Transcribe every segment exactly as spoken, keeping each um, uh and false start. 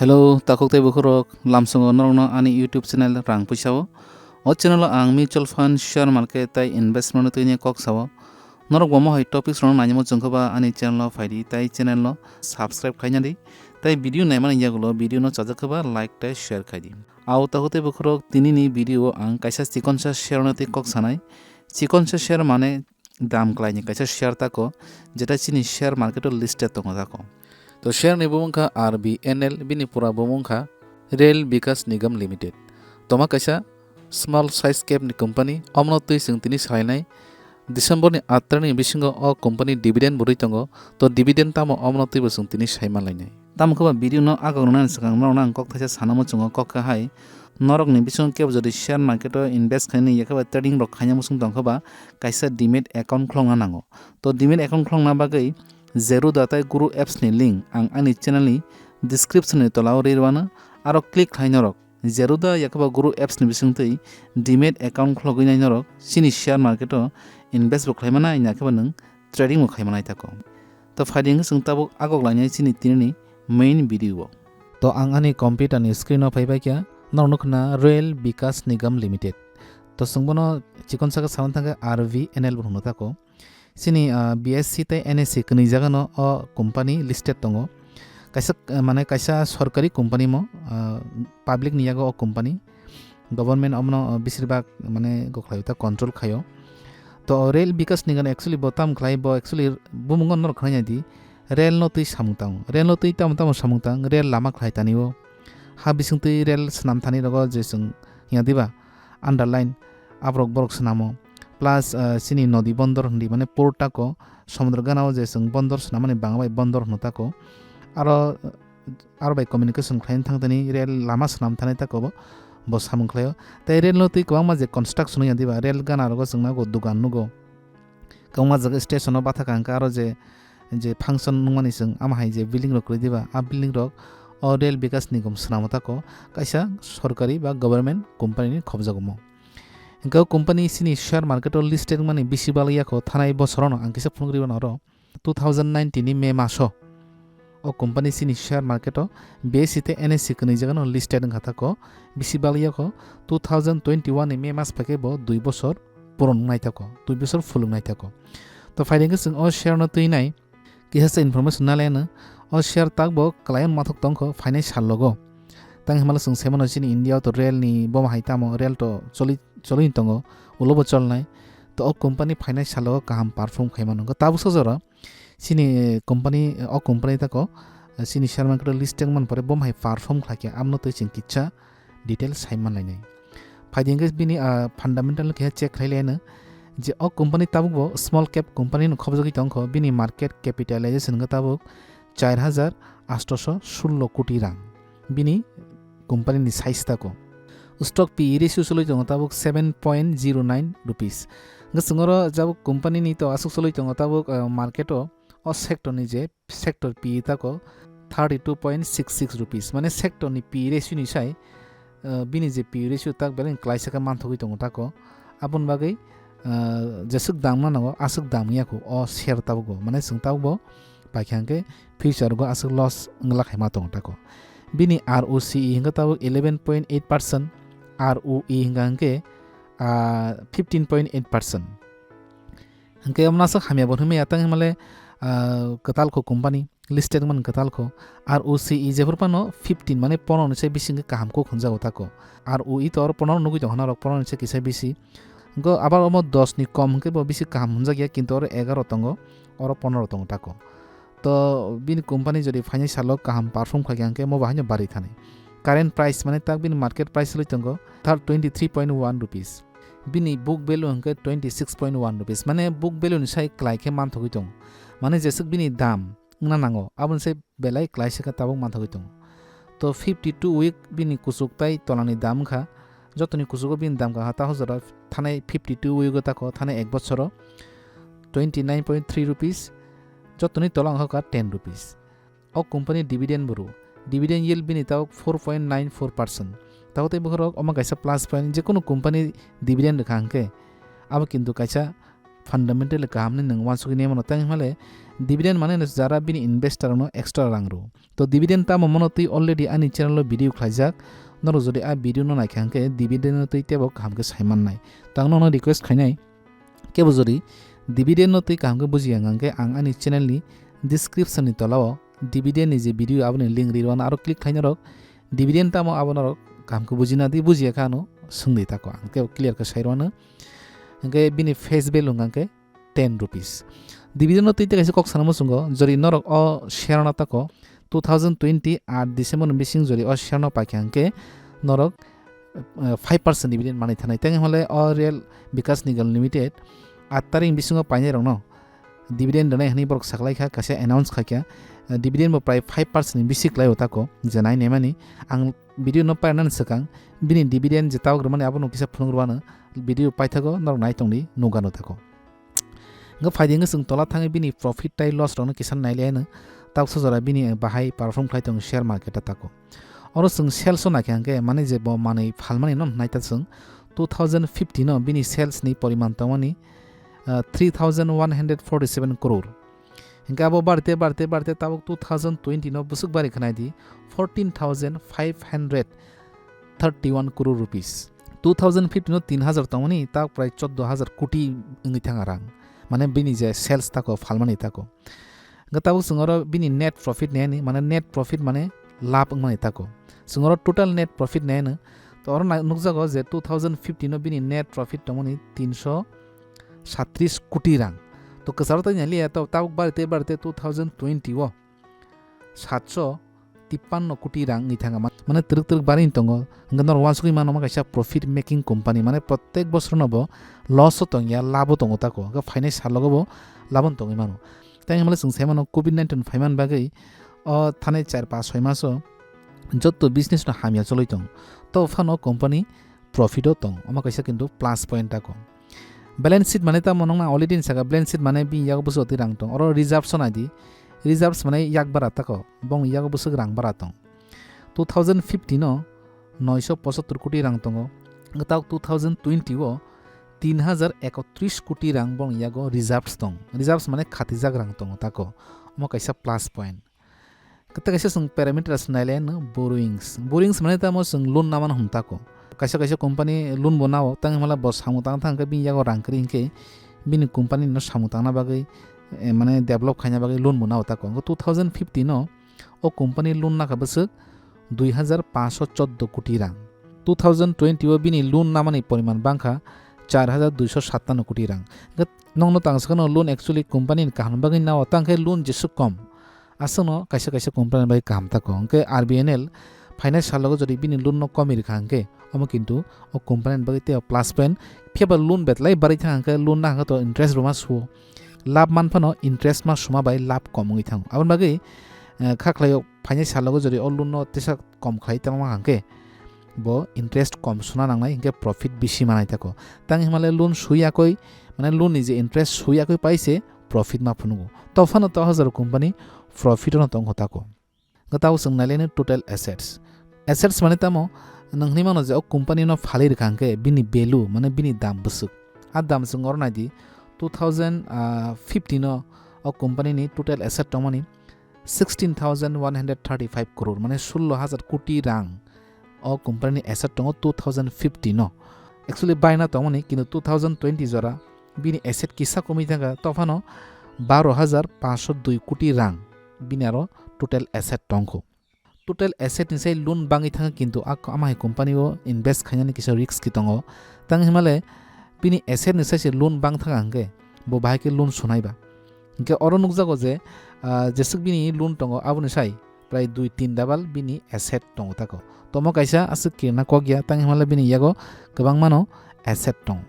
Hello, takhuk tei bukhurok, lamsongo norokno ani YouTube channel Rang Puisa o. O channel o ang mutual fund, share market tei investment twi kok sao. Norok bo mohai topics rok nainani muchung khe ba ani channel o phaidi tei channel no subscribe khaina di. Tei video naimani yagulo video no chajak khe ba like tei share khai di. Au takhuk tei bukhurok, tini ni video o ang kaisa chikonsa share no tei kok sanai. Chikonsa share mane dam kwlaini kaisa share tako, jeta chini share market o listed tongo tako. To share ni bumung kha R B N L, bini pura bumung kha Rail Vikas Nigam Limited. Toma kaisa small size cap ni company, omono twi chwng tini salainai. December ni atharo ni bisingo o company dividend bo rwi tongo, to dividend tamo omono twi bo chwng tini sai manlainai. Tamo khe ba video no agok rwnani swkang norokno ang kok thaisa sana muchungo, kok khe hai, norokni bisingo kebo jodi share market o invest khainani yakhe ba trading rok khaina muchung tong khe ba kaisa demat account khlongna nango. To demat account khlongna bagwi Zerodha tei Guru apps ni link ang ani channel ni description ni tola o rwi rwano, aro click khlai norok Zerodha yakhe ba Guru apps ni bisingtwi demat account khlogwi nai norok chini share market o invest bo khlai manai, yakhe ba nwng trading bo khai manai tako. To phaidi hwnkhe chwng tabuk agok lainai chini tini ni main video o. To ang ani computer ni screen o phai bai kha, norok nukha na Rail Vikas Nigam Limited. To chwng bono chikon saka saman thangkhe R V N L bo hwnwi tako. Chini, ah, B S C tei N S C kwnwi jagano o company listed tongo. Kaisa, ah, mane kaisa sorkari company mo, ah, public ni yago o company. Government omono, ah, bisir bak mane gokhlaio ta control khaio. To Rail Vikas Nigam actually bo tam khlai, bo actually bumungo norok khwnai di. Rail no twi samung tang. Rail no twi tamo tamo samung tang. Rail lama khlai tani o. Ha bising twi rail swnam thani rogo je chwng ya diba? Underline aborok borok swnamo. Plus, ah, chini nodi bondor hindi mane port tako, somudro gana o je chwng bondor swnamani banga bai bondor hwno tako. Aro, aro bai communication khlai thang tani rail lama swnam thani tako bo, bo samung khlaio. Tei rail no twi kwbangma je construction ya diba, rail gana rogo chwng nago dugan nugo. Kwbangma jaga station o bathaka hwnkhe aro je, je function nungmani chwng ama hai je building rok kwrwi diba, a building rok o Rail Vikas Nigam swnamo tako kaisa sorkari ba government company ni khobjago mo. Hwnkhe o company chini share market o listed wngmani bisi bal yakho thanai bosorono ang kisa phunuk rwino oro two thousand nineteen ni May maso. O company chini share market o B S E tei N S E kwnwi jagano listed wngkha tako, bisi bal yakho two thousand twenty-one ni May mas phaikhe bo dui bosor puron wngnai tako, dui bosor full wngnai tako. To phaidi hwnkhe chwng o share no twi nai, kisa se information nalai ano, o share tak bo kwlaion mathok tongkho phainai sal logo. Tang himala chwng saimano chini India o to rail ni boma hai tamo rail to choli, choli tongo, ulo bo cholnai. To o company phainai sal logo kaham perform khaimano. Tabuk sajora chini company, o company tako, chini share market o listed man pore boma hai perform khlaikha, amno twi chwng kisa detail sai manlainai. Phaidi hwnkhe bini, ah, fundamental khe check khlai laino je o company tabuk bo small cap company no khobjagwi tongkho, bini market capitalization hwnkhe tabuk char hajar atsho sullo koti rang. Bini company ni size tako. Stock P E ratio chwlwi tongo tabuk seven point zero nine rupees. Hwnkhe chwng oro jabuk company ni to aswk chwlwi tongo tabuk, ah, market o, o sector ni je sector P E tako thirty two point six six rupees, mane sector ni P E ratio ni sai, ah, bini je P E ratio tak belai klaisa khe manthogwi tongo tako. Aboni bagwi, ah, jeswk dam nango aswk dam wngya kho o share tabuk bo, mane chwng tabuk bo paikha hwnkhe future go aswk loss wngla khaima tongo tako. Bini R O C E hwnkhe tabuk eleven point eight percent, R O E hwnkha hwnkhe, ah, fifteen point eight percent. Hwnkhe omo aswk hamya bo hwnwi maya tang himale, ah, kwtal kho company, listed man kwtal kho. R O C E jephru phano fifteen mane pondro ni se bisi hwnkhe kaham kok hwnjago tako. R O E to oro pondro nugwi tongkha norok, pondro ni se kisa bisi. Hwnkhe abar omo dos ni kom hwnkhe bo bisi kaham hwnjakya, kintu oro egaro tongo, oro pondro tongo tako. To bini company jodi phainai salo kaham perform khaikha hwnkhe mo bahaino barwi thani. Current price mane tak bini market price wlwi tongo thar twenty three point one rupees. Bini book value hwnkhe twenty six point one rupees. Mane book value ni sai kwlai khe manthogwi tongo. Mane jeswk bini dam wngna nango, aboni sai belai kwlai se khe tabuk manthogwi tongo. To fifty two week bini kuchuk tai tolani dam wngkha. Jotoni kuchugo bini dam kaha ta hojora thanai fifty two week o tako thanai ek bochoro twenty nine point three rupees. Jotoni tola wngkha ten rupees. O company dividend bo rw. Dividend yield bini tabuk four point nine four percent. Tabuk tei bokhorok omo kaisa plus point, je kunu company dividend rwkha hwnkhe abo kintu kaisa fundamentally kaham ni nwng uansugwi naimano, tei hwnmale dividend mane no jara bini investor no extra rang rw. To dividend tamo mono twi already ani channel o video khlaijak, norok jodi a video no naikha hwnkhe dividend no twi tebo kaham khe saimannai. To ang nono request khainai, kebo jodi dividend no twi kaham khe bujiya hwnkhe ang ani channel ni description ni tola o dividend ni je video aboni link ri rwano, aro click khlai norok dividend tamo abo norok kaham khe bujina di, bujiya kha ano swngdi tako, ang kebo clear khe sai rwano. Hwnkhe bini face value hwnkha khe ten rupees. Dividend no twi tei kaisa kok sana muchungo, jodi norok o share no tako two thousand twenty aat December ni bising jodi o share no paikha hwnkhe norok, eh, five percent dividend manwi thanai. Tei hwnle o Real Vikas Nigam Limited aat tarik ni bisingo painai rokno dividend rwnai hwnwi borok saklai kha, kaisa announce khaikha. Eh, dividend bo prai five percent ni bisi kwlaio tako, je nai naimani. Ang video no painani swkang bini dividend je tabuk rwmani abono kisa phunuk rwano, video paithago norok nai tongdi, nukgano tako. Hwnkhe phaidi hwnkhe chwng tola thangwi bini profit tei loss rokno kisa nailaino, tabuksa jora bini bahai perform khlai tongo share market o tako. Oro chwng sales o naikha hwnkhe, mane je bo manwi phalmani no naita chwng, two thousand fifteen o bini sales ni poriman tongmani, ah, three thousand one hundred forty seven crore. Hwnkhe abo barite, barite, barite tabuk two thousand twenty no bwswk bari khwnai di, fourteen thousand five hundred thirty one crore rupees. Two thousand fifteen no tin hazar tongmani, tabuk prai choddo hazar koti wngwi thanga rang. Mane bini je sales tako, phalmani tako. Hwnkhe tabuk chwng oro bini net profit naiyani, mane net profit mane labh wngmani tako. Chwng oro total net profit naiyano. To oro na-, nukjago je two thousand fifteen o bini net profit tongmani tinsho satris koti rang. To kwcharo tei naliya, to tabuk barite, barite two thousand twenty o satso tippanno koti rang wngwi thanga. Ma-, mane twrwk twrwk barwi tongo. Hwnkhe norok uansugwi mano, omo kaisa profit making company, mane protek bosorono bo loss o tongya, labo tongo tako. Hwnkhe phainai salogo bo labo tongwi mano. Tei hwnmale chwng sai mano, covid nineteen phaiman bagwi o thanai char pas soi maso jotto business no hamya choloi tong. To phano company profit o tong, omo kaisa kintu plus point tako. Balance sheet mane tamo nokna already ni saka, balance sheet mane bini yago bwswk twi rang tong, oro reserves o naidi, reserves mane yak bara tako, bong yago bwswk rang bara tong. Two thousand fifteen o noisho pochottor koti rang tongo, tak two thousand twenty o tin hazar ekotris koti rang bong yago reserves tong, reserves mane khatijak rang tongo tako, omo kaisa plus point. Kete kaisa chwng parameters nailai no borrowings. Borrowings mane tamo chwng loan namano hwn tako. Kaisa kaisa company loan bo nao, tang hwnmale bo samung tang thang khe bini yago rang kwrwi hinkhe bini company no samung tangna bagwi, eh, mane develop khaina bagwi loan bo nao tako. Hwnkhe two thousand fifteen o o company loan nakha bwswk dui hazar pansho choddo koti rang. Two thousand twenty o bini loan namani poriman bangkha char hazar duisho sattanno koti rang. Hwnkhe nokno tang sakno loan actually company ni kaham bagwi nao, tang khe loan jeswk kom. Aswkno kaisa kaisa company bai kaham tako. Hwnkhe R B N L phainai salogo jodi bini loan no komi rwkha hwnkhe, omo kintu o company ni bagwi tei o plus point. Phiya ba loan betlai barwi thang hwnkhe, loan na hwnkhe to interest rwma suo. Lab man phano interest ma suma bai lab kom wngwi thango. Aboni bagwi, eh, kha khlaio phainai salogo jodi o loan no tesa kom khlai tongma hwnkhe, bo interest kom suna nangnai, hwnkhe profit bisi manai tako. Tang hwnmale loan sui yakoi, mane loan ni je interest sui yakoi pai se profit ma phunugo. To phano to hazaro company profit no tongkho tako. Hwnkhe tabuk chwng nailaino total assets. Assets mane tamo? Nwng hwnwi mano je o company no phalwi rwkha hwnkhe bini value, mane bini dam bwswk. A dam chwng oro naidi, two thousand fifteen o o company ni total asset tongmani sixteen thousand one hundred thirty-five crore, mane sullo hazar koti rang o company ni asset tongo two thousand fifteen o. Actually baina tongmani, kintu two thousand twenty jora bini asset kisa komwi thangkha, tophano baro hazar pansho dui koti rang bini aro total asset tongkho. Total asset ni sai loan bangwi thangkha, kintu a, ama hai company o invest khainani kisa risk tongo. Tang himale bini asset ni sai se loan bang thangkha hwnkhe bo bahai khe loan sunai ba. Hwnkhe oro nukjago je, ah, jeswk bini loan tongo, aboni sai prai dui tin double bini asset tongo tako. Tomo kaisa aswk kirna kok ya, tang himale bini yago kwbangmano asset tong.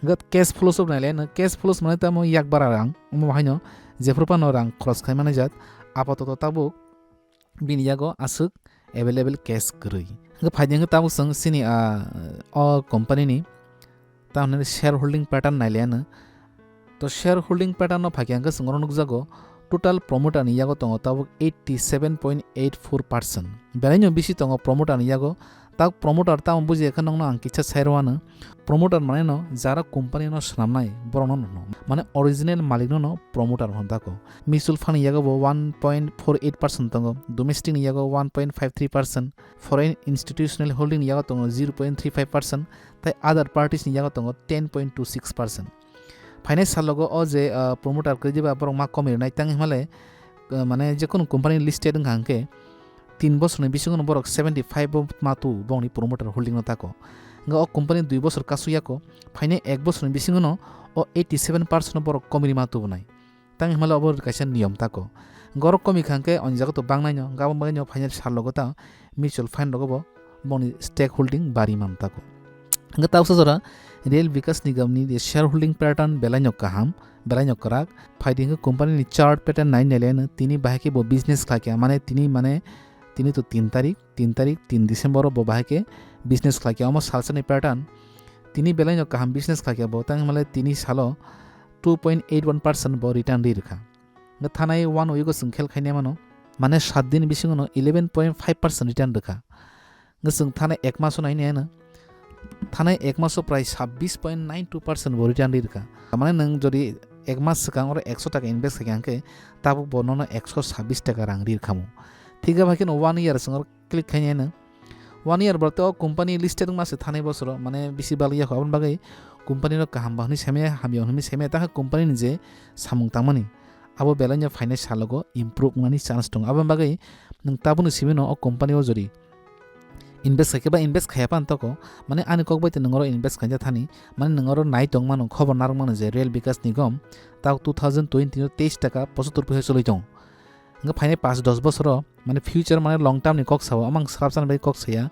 Hwnkhe cash flows o nailai no, cash flows mane tamo yak bara rang, omo haino jephru phano rang khoros khai manai jat, apatoto tabuk bini yago aswk available cash kwrwi. Hwnkhe phaidi hwnkhe tabuk chwng chini, ah, o company ni, tamoni shareholding pattern nailai ano. To shareholding pattern no phaikhe hwnkhe chwng oro nukjago, total promoter ni yago tongo tabuk eighty seven point eight four percent. Belaino bisi tongo promoter ni yago, Tak promoter tamo buji khe nokno ang kisa sai rwano. Promoter mane no jara company no swnamnai borok no no. Mane original malik no no promoter hwn tako. Mutual fund ni yago bo one point four eight percent tongo, domestic ni yago one point five three percent, foreign institutional holding ni yago tongo zero point three five percent, tai other parties ni yago tongo ten point two six percent. Phainai salogo o je, ah, promoter kwrwi diba borok ma komoi rwnai tang himale, ah, mane jekunu company listed wngkha hwnkhe tin bosorni bisingo borok seventy five bo ma tu bongni promoter holding no tako. Hwnkhe o company dui bosor kasuyako, phainai ek bosorni bisingo o eighty seven percent borok komoi ma tubunai. Tang himale obo kaisa niyom tako. Gorok komi kha hwnkhe oni jaga to bangnaino, gabon bagwino phainai salogo ta mutual fund rogo bo bongni stake holding bari man tako. Hwnkhe ta usa jora Rail Vikas Nigam ni je shareholding pattern belaino kaham, belaino kwrak, phaidi hwnkhe company ni chart pattern nai naileno tini bahai khe bo business khlaikha, mane tini mane tini to tin tarik, tin tarik, tin December o bo bahai khe business khlaikha, omo salsani pattern tini belaino kaham business khlaikha bo, tang himale tini salo two point eight one percent bo return ri rwkha. Hwnkhe thanai one week o chwng khel khainai mano, mane sat din bisingo no eleven point five percent return rwkha. Hwnkhe chwng thanai ek maso nainai ano, thanai ek maso prai sabbish point nine two percent bo return ri rwkha. Mane nwng jodi ek mas swkang oro ekso taka invest khaikha hwnkhe tabuk bo nono ekso sabbish taka rang ri rwkhamu. Thik abo hai kheno one year chwng oro click khainai ano. One year borok tei o company listed wngma se thanai bosoro, mane bisi bal ya kho, aboni bagwi company no kaham ba hwnwi saimaya, hamya hwnwi saimaya, ta company ni je samung tangmani abo belai no phainai salogo improve wngnani chance tongo. Aboni bagwi nwng tabukni simi no o company o jodi invest khaikhe ba invest khaiya pan toko, mane ani kok bai tei nwng oro invest khainai thani, mane nwng oro nai tong mano, khobor narwk mano je Rail Vikas Nigam tak two thousand twenty o teis taka pochottor puisa choli tongo. Hwnkhe phainai paanch dos bosoro, mane future mane long term ni kok sao, amang swrapsa ni bagwi kok saya.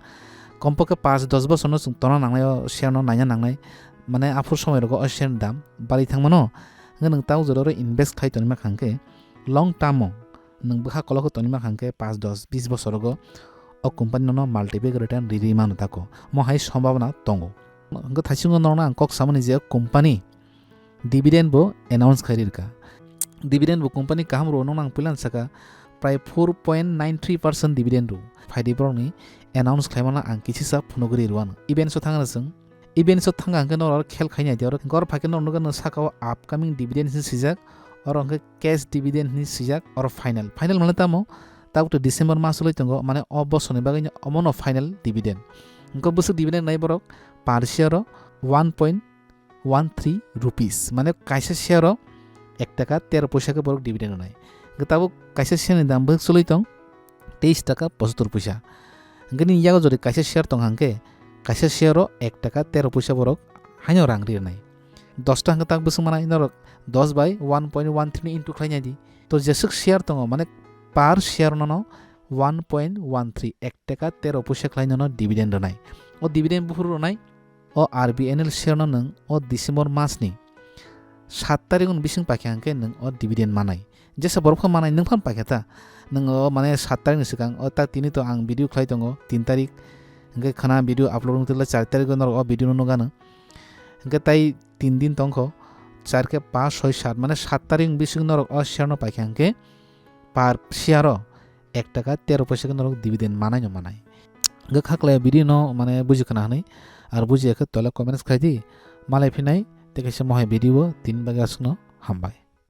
Kompokhe paanch dos bosorno chwng tona nangnai, o share no naina nangnai. Mane aphur somoi rogo o share ni dam bari thangmano. Hwnkhe nwng tabuk jora oro invest khai tonima kha hwnkhe long term o nwng bwkha kolok khe tonima kha hwnkhe paanch dos bis bosor rogo o company nono multiplier return ri ri mano tako. Mo hai sombhabona tongo. Hwnkhe thaisingo norokno ang kok samani je o company dividend bo announce khai rirkha. Dividend bo company kaham rwo, nokno ang puila saka prai four point nine three percent dividend rwo. Phaidi borokni announce khlaimano ang kisisa phunugwi rwano. Events o thangna chwng. Events o thangkha hwnkhe norok khel khainai di oro. Hwnkhe oro phaikhe norok nukha saka o upcoming dividend hinwi swijak. Oro hwnkhe cash dividend hinwi swijak. Oro final. Final mane tamo? Tabuk to December mas loi tongo. Mane o bosorni bagwi omono final dividend. Hwnkhe bwswk dividend nai borok per share o one point one three rupees, mane kaisa share o ek taka tero poisa khe borok dividend rwnai. Hwnkhe tabuk kaisa share ni dam bwswk choli tong teis taka pochottor poisa. Hwnkhe nini yago jodi kaisa share tong hwnkhe kaisa share o ek taka tero poisa borok haino rang ri rwnai. Dos ta hwnkhe tak bwswk manai norok dos bai one point one three ni into khlai nai di. To jeswk share tongo, mane per share nono one point one three, ek taka tero poisa khlai nono dividend rwnai. O dividend buphuru rwnai o R B N L share no nwng o December mas ni sat tarik ni bising paikha hwnkhe nwng o dividend manai. Jesa borok pha manai nwng phan paikha ta. Nwng o mane sat tarik ni swkang o ta tini to ang video khlai tongo tin tarik. Hwnkhe khana video upload wngtwla char tarik o norok o video no nukgano. Hwnkhe tai tin din tongkho, char khe paanch, soi, sat, mane sat tarik ni bising norok o share no paikha hwnkhe per share o ek taka tero poisa khe norok dividend manai no manai. Hwnkhe khaklai video no mane buji khna hwnwi, ar bujiya khe tola comments khai di. Malai phinai tei kaisa mohai video o tin bagwi aswkno hambai.